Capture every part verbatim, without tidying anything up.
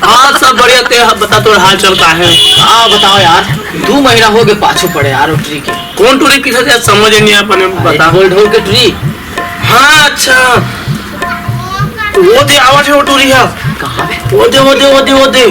हाँ, सब बढ़िया। ते बता, तोर हाल चाल का है? का बताओ यार, दू महीना हो गए पाछू पड़े यार, ओ टुरी के। कौन टुरी पीछे ते, समझ ही नहीं आ पाने, अरे, बता। ढोल ढोल के टुरी। हाँ, अच्छा, वो दे, आवाज है, वो टुरी है। कहाँ बे? वो दे, वो दे, वो दे, वो दे।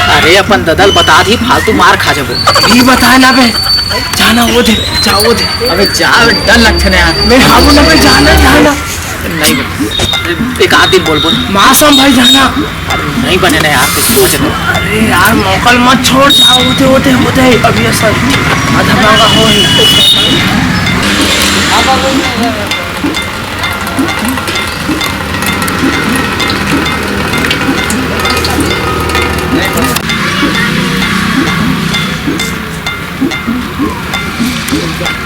अरे, अपन ददा ल बता दी, फालतू मार खा जाबो। ई बताए ना बे, जाना वो दे, जा वो दे। अबे जा बे, डर लगथे ना यार। मैं हाबू ना बे, जाना, जाना। नहीं बे, एक आध दिन बोल बोल। मासम भाई जाना। अरे नहीं बने ना यार, कुछ सोच लो। अरे यार, मौका ल मत छोड़, जा वो दे, वो दे, वो दे। अभी ऐसा आधा मांगा हो ही।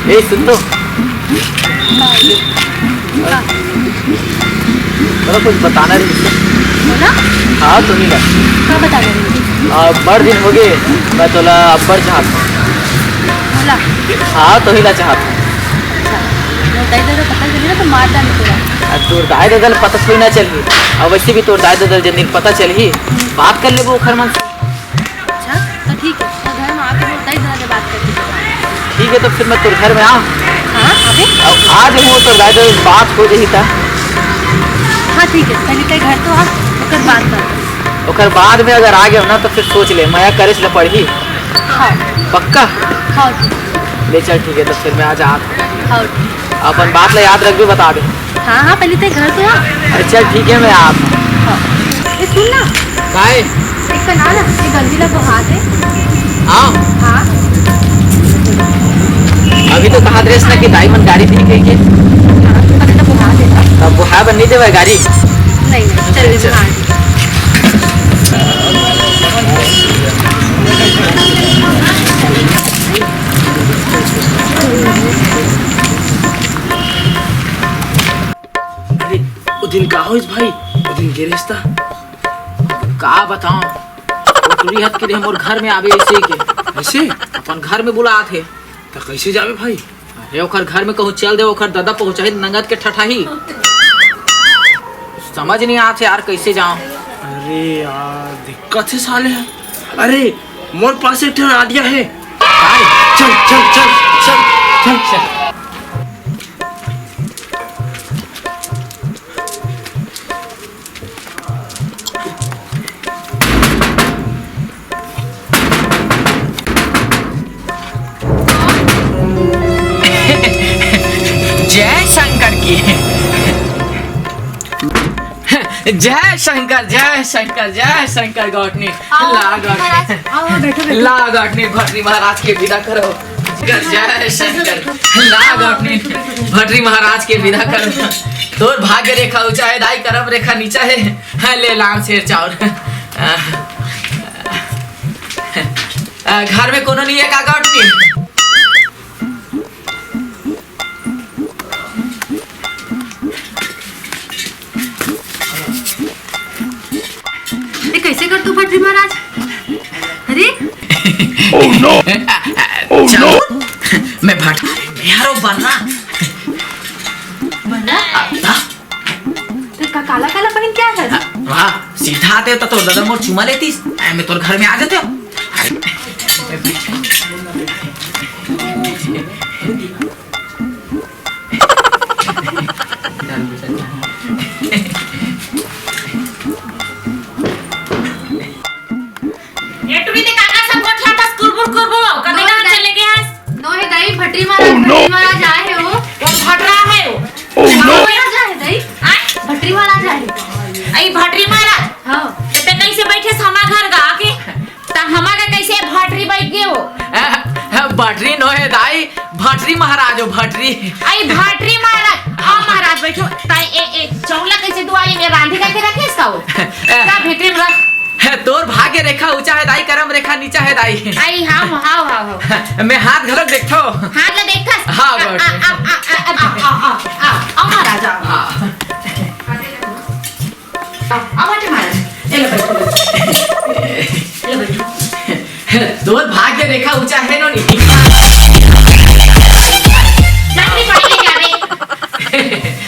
ए, सुन तो। हाँ। बोलो, कुछ बताना रही। बोला? हाँ, तो नहीं ला। का बताना रही? आ, बड़ दिन हो गए, मैं तोला अब्बड़ चाहत हूँ। बोला? हाँ, तो ही ला चाहत हूँ। अच्छा, वो दाई ददा पता चली ना तो मार डाली तोला। आ, तोर दाई ददा ल पता थोड़ी ना चलही। अब वैसे भी तोर दाई ददा ल जब दिन पता चलही, बात कर लेबो ओखर मन से। अच्छा, तो ठीक है, तो घर में आके वो दाई ददा ले बात कर लीजिए। ठीक है, तो फिर मैं तोर घर में आ। हाँ, अबे? अब आ जाऊँ, तोर दाई ददा से बात हो जाही ता। हाँ, ठीक है, पहले तेरे घर तो आ, ओकर बाद बात। ओकर बाद में अगर आ गया ना, तो फिर सोच ले, मया करे से पड़ही। हाँ। पक्का? हाँ, ठीक। ले चल, ठीक है, तो फिर मैं आज आ। हाँ, ठीक। अपन बात ला याद रखबे, बता दे। हाँ, हाँ, पहले तेरे घर तो आ। अच्छा, ठीक है, मैं आप। हाँ। ए, सुन ना। काय? एक कन आ ना, ये गंजी ला बोहा दे। हाँ। हाँ। अभी तो कहा ड्रेस ना कि दाई मन गाड़ी नहीं कही के। हाँ, अभी तो बोहा दे। तब बोहा बन नहीं देवे गाड़ी। नहीं, नहीं, चल दे, अच्छा। बोहा दे। अरे, ओ दिन का होइस भाई? ओ दिन गे रहिस ता? का बताओं? ओ टुरी हत के दे मोर घर में आवे ऐसे के। ऐसे? अपन घर में बुलात हे। त कैसे जावे भाई? अरे, ओकर घर में कहूँ चल दे, ओकर ददा पहुँचाही नंगत के ठठाही। समझ नहीं आत हे यार, कैसे जाऊँ? अरे यार, दिक्कत हे साले। अरे, मोर पास एक ठन idea हे। काय? चल, चल, चल, चल, चल, चल। जय शंकर की। जय शंकर, जय शंकर, जय शंकर। गौटनी, आओ, ला गौटनी, महाराज, आओ, बैठो, बैठो। ला गौटनी, भटरी महाराज के विदा करो। जय शंकर। ला गौटनी, भटरी महाराज के विदा करो। तोर भाग्य रेखा ऊंचा हे, दाई करम रेखा नीचा हे। हाँ, ले लान सेर चाउर। आ, घर में कोनो नहीं हे का गौटनी? ए, कैसे कर तू भटरी महाराज? अरे? Oh no! Oh no! मैं भट-, मैं यारो बर्रा। बर्रा? आ, हाँ। ते का काला काला पहिन के आए हस? हाँ, वाह, सीधा आते तो तोर ददा मोर चुमा लेतिस। ए, मैं तोर घर में आ जाते हो। ए टुरी, ते काका सब गोठियाथस कुरबुर कुरबुर, कते नो कहाँ दाई। चले गे हस? नो हे दाई, भटरी महाराज, Oh, no! भटरी महाराज आए हे वो। वो भटरा हे वो। Oh, no! भटरी महाराज आए हे दाई। आय? भटरी महाराज आए हे। आई भटरी महाराज? हाँ। ते कैसे बैठे हमा घर गा के? त हमा गा कैसे भटरी बैठ गे वो? भटरी नो हे दाई, भटरी महाराज हो, भटरी। आई भटरी महाराज, आओ महाराज, बैठो। ताई, ए, ए, चौला कैसे दुआरी में रांधी करके रखे इसका वो? ए। का भेटरी में रख। हे, तोर भाग्य रेखा ऊंचा है दाई, करम रेखा नीचा है दाई। आई, हाँ, हाँ, हाँ, हाँ। मैं हाथ घलोक देखथो। हाथ ला देखथस? हाँ, आ, बैठ। आ, आ, आ, आ, आ, आ, आ, आ, आ, आ, महाराज, आओ। हाँ। आ, आ, बाटे महाराज। ए ले बैठो। ए ले बैठो। तोर भाग्य रेखा ऊंचा है नोनी। जा, पानी लेके आ रे।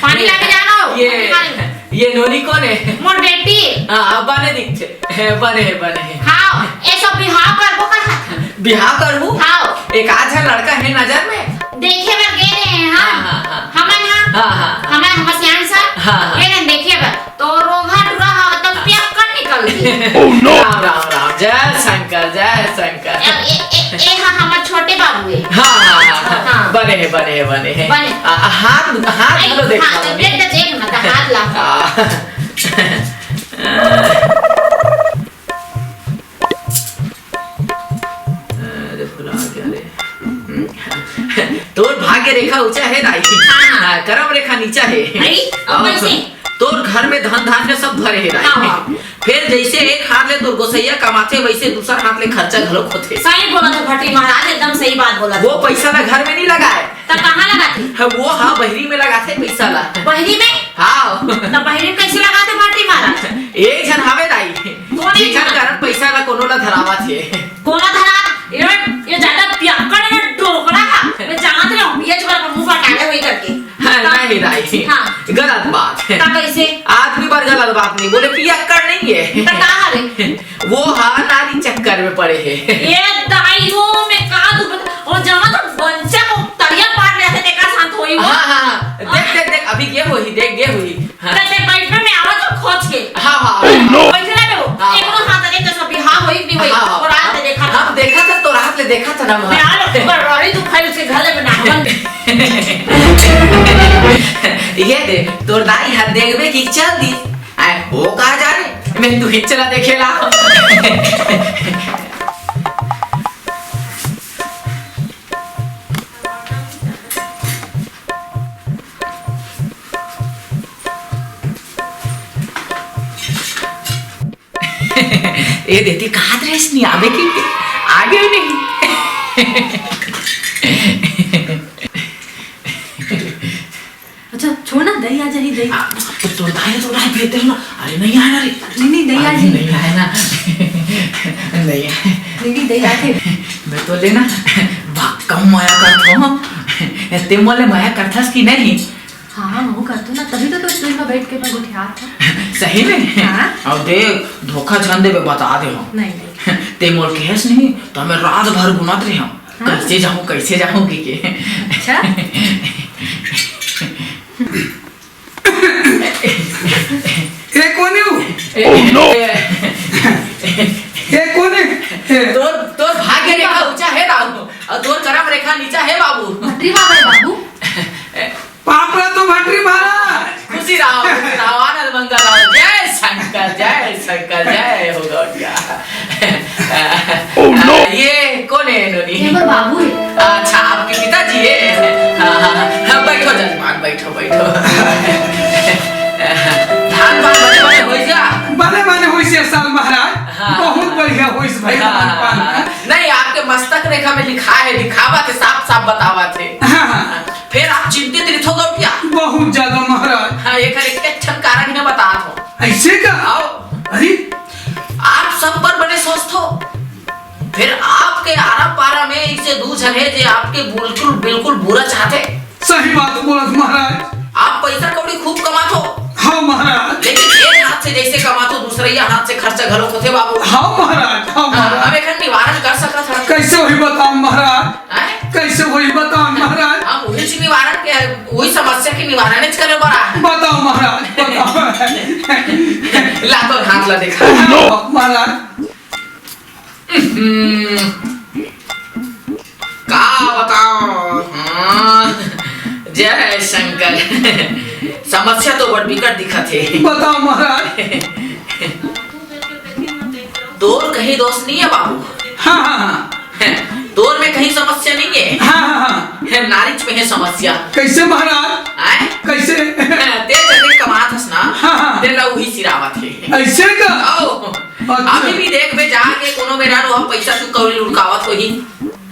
पानी लाके जानो। ये, पानी। ये नोनी कोन है? मोर बेटी। हाँ, अब बने दिखथे। बने है, बने है। हाँ, ए सब बिहाव करबो का? बिहाव करबो? हाँ। एक आध झन लड़का है नजर में? देखे बर गे रहे हैं, हाँ। हाँ, हाँ, हाँ। हमन, हाँ। हाँ, हाँ, हाँ। हमन, हमर सियान सर, हाँ, हाँ। गे रहे देखे बर। तो रोहा डुरा हा, तो पियक्कड़ निकल गे। Oh no! राम, राम, राम। जय शंकर, जय शंकर। ए, ए, ए, ए, हाँ, हमर छोटे बाबू है। हाँ, हाँ, हाँ, हाँ। हाँ। बने है, बने है, बने है। बने। आ, हाथ, हाथ ए, लो देखा हाँ, बने। देख, देख, देख, मतलब, हाथ ला। हाँ। अरे भुला गया रे। तोर भाग्य रेखा ऊंचा है दाई। हाँ। हाँ, करम रेखा नीचा है। अरे, तो आओ, कैसे? तोर घर में धन धान्य सब भरे है दाई। हाँ, हाँ। फिर जैसे एक हाथ ले तोर गोसैया कमाथे, वैसे दूसर हाथ ले खर्चा घलोक होथे। सही बोला तो भट्टी महाराज, एकदम सही बात बोला। वो पैसा ला घर में नहीं लगाए। त कहाँ लगाथे? हाँ, वो हाँ बहिरी में लगाथे पैसा ला। बहिरी में? हाँ। त बहिरी में कैसे लगाथे भट्टी महाराज? एक झन हावे दाई। कोन एक जेकर झन? कारण पैसा ला कोनो ला धरावत हे। कोन ला धरावत? ये, ये ज्यादा पियक्कड़ है ना, डोकरा हा। मैं जानत रहे हूँ, ये चुका मुंह फटाले हुई करके। हाँ, नहीं दाई। हाँ। गलत बात है। त कैसे? आदमी बर गलत बात नहीं बोले, पियक्कड़ नहीं है। त का हरे? वो हा नारी चक्कर में पड़े है। ये दाई, वो मैं का तू बता, और जमा तो बंचा को तरिया पार ले आते, देखा शांत होई वो। हाँ, हाँ, हाँ। देख, देख, देख, अभी ये हुई, देख, ये हुई। हाँ। ते, ते बैठ में, मैं आवाज खोज के। हाँ, हाँ, हाँ। Oh, no! बैठ ना वो। हाँ। एक हाथ दे तो सब, हाँ, होई कि नहीं होई? हाँ, हाँ। और आज हम, देखा था। हम देखा था, तो रात ले देखा था ना वहाँ। मैं आ लो, पर रोड़ी तू खाई उसके घर में ना। ये दे, तोर दाई हाथ देखबे कि चल दी। आए, वो कहाँ जा रे? मैं तू ही चला देखेला। ए देती कहात रहिस नहीं आवे की, आगे नहीं। अच्छा, छोड़ ना, दई आ जाही, दई। आ, तो तोर दाई तो राय भेजते हो ना। अरे, नहीं आया ना रे। नहीं, नहीं, दई आ अरे, जाही। नहीं आया ना। नहीं आया। नहीं, नहीं, दई आ जाही। मैं तो लेना, भक्कम मया करत हूँ। ते मोले मया करथस कि नहीं? हाँ, हाँ, वो करतो ना, तभी तो तू स्कूल में बैठ के मैं गोठियात था। सही में? हाँ। अब देख, धोखा झन देबे, बता दे हम। नहीं, नहीं। ते मोर कहेस नहीं, तो मैं रात भर गुनत रहे हम। हाँ। कैसे जाऊँ, कैसे जाऊँ, की के। अच्छा। ये कौन है वो? Oh, no! ये कौन है? तोर, तोर भाग्य रेखा ऊंचा है बाबू, और तोर करम रेखा नीचा है बाबू। भट्टी बाबा है बाबू। पापड़ा तो भट्टी महाराज। खुशी रहो, खुशी रहो, आनंद मंगल रहो। जय शंकर, जय शंकर, जय हो गौड़िया। Oh, no! ये कौन है नोनी? ये मोर बाबू है। अच्छा, आपके पिताजी है? हाँ, हाँ, हाँ, हाँ, बैठो जजमान, बैठो, बैठो। धान पान बने बने होई जा? बने बने होई से साल महाराज। हाँ। बहुत बढ़िया होई से भाई हाँ, धान पान। हाँ, हाँ। नहीं, आपके मस्तक रेखा में लिखा है, लिखावत है, साफ साफ बतावत है। हाँ, हाँ। फिर आप चिंतित रिथो गौटिया। बहुत ज्यादा महाराज। हाँ, एकर एक एक ठन कारण ही मैं बतात हूँ। ऐसे का? आओ। अरे। आप सब पर बड़े स्वस्थ हो। फिर आपके आरा पारा में इसे दू झन है जे आपके बिल्कुल, बिल्कुल बुरा चाहते। सही बात बोलत महाराज। आप पैसा कौड़ी खूब कमात हो। हाँ महाराज। लेकिन एक हाथ से जैसे कमात हो, दूसरैया हाथ से खर्चा घलो होथे बाबू। हाँ महाराज, हाँ हाँ, महाराज। अब एकर निवारण कर सकत हन। कैसे होई बताओ महाराज? हैं? कैसे होई बताओ महाराज? हम उही चीज निवारण के, उही समस्या के निवारण च करे बर आए। बताओ महाराज, बताओ। ला तो हाथ ला देखा। हाँ, महाराज। हम्म, का बताओ? हाँ, जय शंकर। समस्या तो बड़ बिकट दिखत हे। बताओ महाराज। तोर कहीं दोष नहीं है बाबू। हाँ, हाँ, हाँ। तोर में कहीं समस्या नहीं है। हाँ, हाँ, हाँ। हे, नारिच में है समस्या। कैसे महाराज? आय? कैसे? ते जतने कमात हस ना, हाँ, हाँ। तेला उही सिरावत हे। ऐसे का? आओ। अच्छा। अभी भी देखबे जाके कोनो मेरा रो पैसा तू कौड़ी लुढ़कावत होही।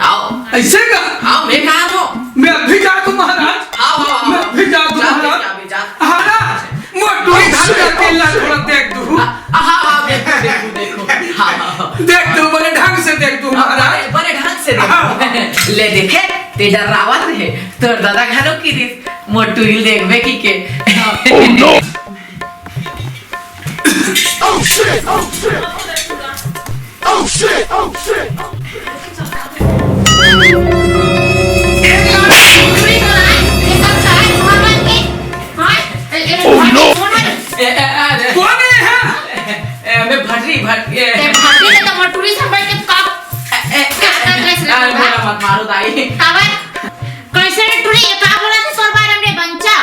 आओ। ऐसे का? आओ, मैं कहा थो। मैं अभी जात हूँ महाराज। आओ, आओ, आओ। मैं अभी जात हूँ जा, महाराज। जा, जा। महाराज, मोटू इधर करके ला थोड़ा देख दू। हाँ, हाँ, हाँ, देखो, देखो, देखो। हाँ, हाँ, हाँ। देख दू, बड़े ढंग से देख दू हाँ, महाराज। बड़े, बड़े ढंग से देखो। हाँ। ले देखे, ते डरावत रहे। तोर दादा घलो की रिस, मोटू ही देखबे की के। Oh no! Oh shit! Oh shit! Oh shit! Oh shit! Oh no! ए, ए, ए, ए, कौन है यहाँ? ए, मैं भटरी, भट-, ए, ते भटरी ने तो मोटूरी से बैठ के कब ए, ए, ए, ए, ए, मेरा मत मारो दाई। काबर? कैसे रे टूरी, ये का बोला था तोर बारे में बंचा?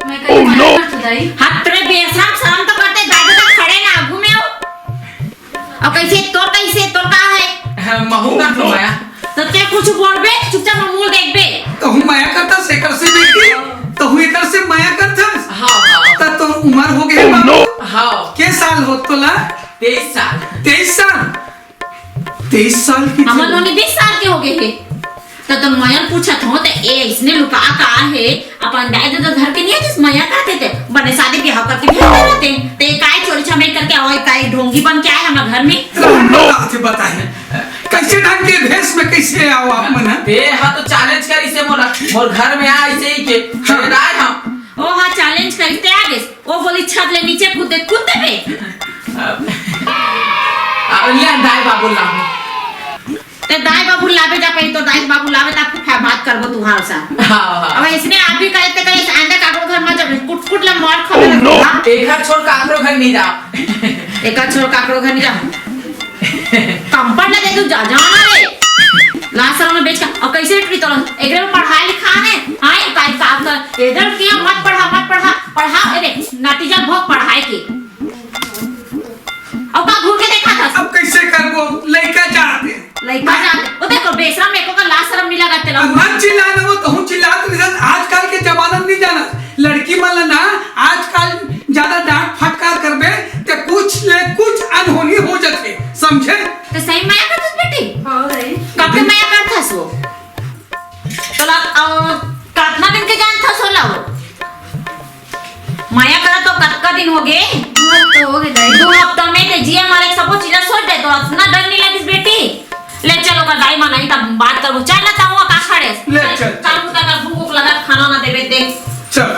मैं कहीं Oh no! मना कर दाई। हाथ तेरे बेशरम शर्म तो करते, दादा तो खड़े ना आगू में हो। अउ कैसे तोर, कैसे तोर का है? हाँ, महू का तो माया। तो ते कुछ बोलबे, चुपचाप मुंह देखबे। तहु माया करथस एकर से बेटी, तहु एकर से माया करथस। हाँ, हाँ। त तोर उमर हो गए Oh no! बाबू। हाँ। के साल हो तोला? तेईस साल। तेईस साल? तेईस साल की हमन थी। नोनी बीस साल के हो गए हे। त तो मयन पूछत हो, त ए इसने लुका का हे? अपन दाई ददा घर के नहीं है, जिस मया का थे ते, बने शादी ब्याह करके भेज दे रहते। ते काय चोरी छमेल करके आए, काय ढोंगी बन के आए हमारे घर में? राम बात है, बताए। कैसे ढंग के भेष में कैसे आओ आप मन, हैं? ते हा तो challenge करिस हे मोला, मोर घर में आ ऐसे ही के, हाँ। राय हम। ओ हाँ, challenge करिस ते आ गेस। ओ बोली छत ले नीचे कूद दे, कूद देबे। अब, अब ले दाई बाबू ला। ते दाई बाबू लाबे जा, पहले तो दाई बाबू लाबे, तब फिर बात करबो तुहार सा। हाँ, हाँ। अब इसने आप भी करे ते करे, आंदा काकरो घर में जब कुट कुट ला मार खाबे Oh, no। ना। एकर छोड़ काकरो घर नहीं जा। एकर छोड़ काकरो घर नहीं जा। कंपन ना दे तू जा, जा ना रे। लास्ट साल में बेच के, अब कैसे रे टूरी तोला? एकरे में पढ़ाई लिखा है? हाँ, ये काय काम कर? इधर क्या मत पढ़ा, मत पढ़ा, पढ़ा, अरे, नतीजा भोग पढ़ाई के। अब का घूर के देखा था? अब कैसे करबो? लइका जात हे। लइका जात हे। वो देखो, बेशरम एको का लाज शरम नहीं लगा तेला। अब मत चिल्ला ना, वो तहूँ चिल्लात रहिस। आजकल के जमाना नहीं जाना। लड़की मन ला ना, आजकल ज्यादा डांट फटकार करबे, ते कुछ ले कुछ अनहोनी हो जाथे, समझे? ते सही मया करथस बेटी? हाँ, भाई। कब के मया करथस वो? तोला, अ, कतना दिन के जानथस ओला वो? मया करा तो कतका दिन हो गे? दू हफ्ता हो गे दाई। दू हफ्ता में ते जिया मारे सबो चीज सोच दे, तो अतना डर नहीं लगिस बेटी। ले चल ओकर दाई मन आई तब बात करबो। चल ना ताऊ का खड़े। ले चल। चल। काम उता कर, भूख उख लगा, खाना ना देबे दे। चल।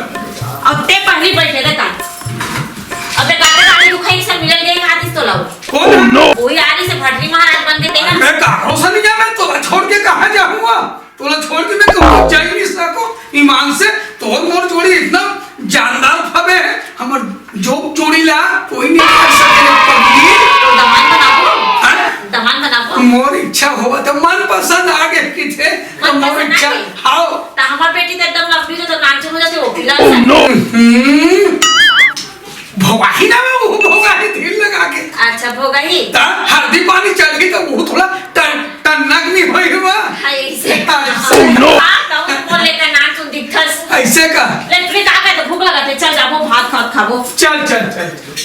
अब ते पहली बैठे दे का। अब ते काटे गाड़ी दुखाई से मिलल गई हाथ इस तो लाओ। कौन है? Oh, no। वही आ रही से भटरी महाराज बन के तेरा। मैं कहाँ से नहीं गया, मैं तो छोड़ के कहाँ जाऊंगा? तोला छोड़ के मैं कहूँ जा ही नहीं सकूँ ईमान से। तोर मोर जोड़ी इतना जानदार फबे है, हमर जोक जोड़ी ला कोई नहीं कर सके रे पगली। तो दमान बनाबो? हाँ? दमान बनाबो? मोर इच्छा होवा तो मन पसंद आ गए किथे, तो मन मोर पसंद आ इच्छा, गए? हाओ। तो हमार बेटी तो एकदम लंबी जो तो नानचुन हो जाते, वो भी लग सकते। हम्म। भोगाही ना वो, भोगाही धीर लगा के। अच्छा, भोगाही। ता हल्दी पानी चढ़ी तो वो थोड़ा टन-, टन्नक नहीं होई हुआ। हाँ, ऐसे। ऐसे। हाँ, तो वो लेकर नानचुन दिखस। ऐसे का? ले, फिर का करे, भूख लगा थे, चल जाबो, भात खात खाबो। चल, चल, चल।